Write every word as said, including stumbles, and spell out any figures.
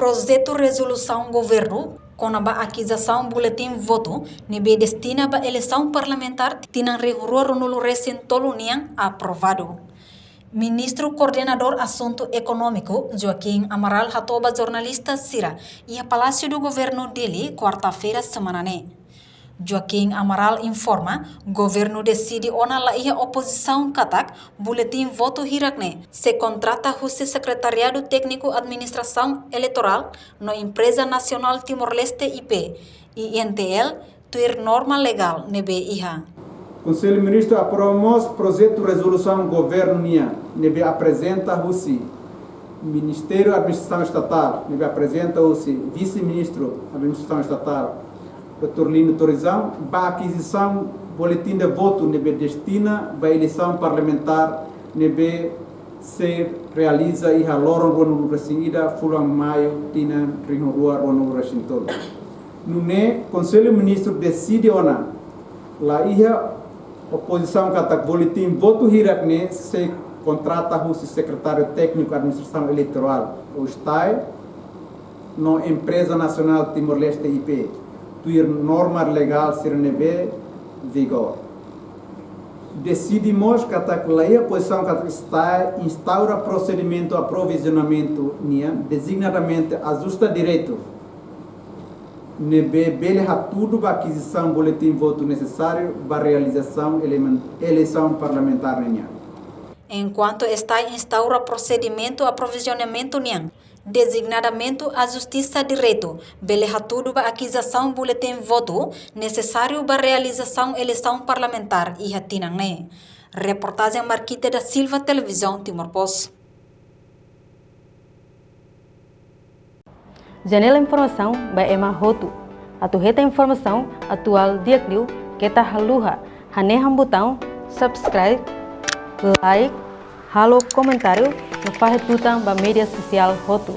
Projetu rezolusaun governu kona-ba akizasaun boletin votu ne'ebé destina ba eleisaun parlamentár tinan rihun rua ruanulu resin tolu nian aprovadu. Ministru Koordenadór Asuntu Ekonómiku, Joaquim Amaral, hato'o ba jornalista sira iha Palácio do Governo, Dili, kuarta-feira semana ne'e. Joaquim Amaral informa, governu deside ona la iha opozisaun katak boletin votu hirak ne'e sei kontrata husi Sekretariadu Tékniku Administrasaun Eleitorál no Empreza Nasionál Timor-Leste, I P, I N T L, tuir norma legál ne'ebé iha. Konsellu Ministru aprova mós projetu rezolusaun governu nian ne'ebé aprezenta husi Ministériu Administrasaun Estatál, ne'ebé aprezenta husi Vise-Ministru Administrasaun Estatál, doutór Lindo Torizão, ba akizasaun boletin de votu ne'ebé destina ba eleisaun parlamentár ne'ebé sei realiza iha loron ruanulu resin ida fulan Maiu tinan rihun rua ruanulu resin tolu. Nune'e Konsellu Ministru deside ona la iha opozisaun katak boletin votu hirak ne'e sei kontrata husi Sekretáriu Tékniku Administrasaun Eleitorál, ou STAE, no Empreza Nasionál Timor-Leste, I P, tuir norma legál sira ne'ebé vigór. Deside mós katak la iha opozisaun katak STAE instaura prosedimentu aprovizionamentu nian, dezignadamente ajusta direitu, ne'ebé bele hatudu ba akizasaun boletin votu nesesáriu ba realizasaun elemen-, eleisaun parlamentár nian. Enkuantu STAE instaura prosedimentu aprovizionamentu nian, dezignadamente ajusta direitu, bele hatudu ba akizasaun boletin votu nesesáriu ba realizasaun eleisaun parlamentár iha tinan ne'e. Reportajen Marquita da Silva, Televizaun Timor Post. Janela informasaun ba ema hotu. Atu hetan informasaun atuál di'ak liu, keta haluha hanehan butaun subscribe, like, halo komentáriu no fahe tutan ba média sosiál hotu.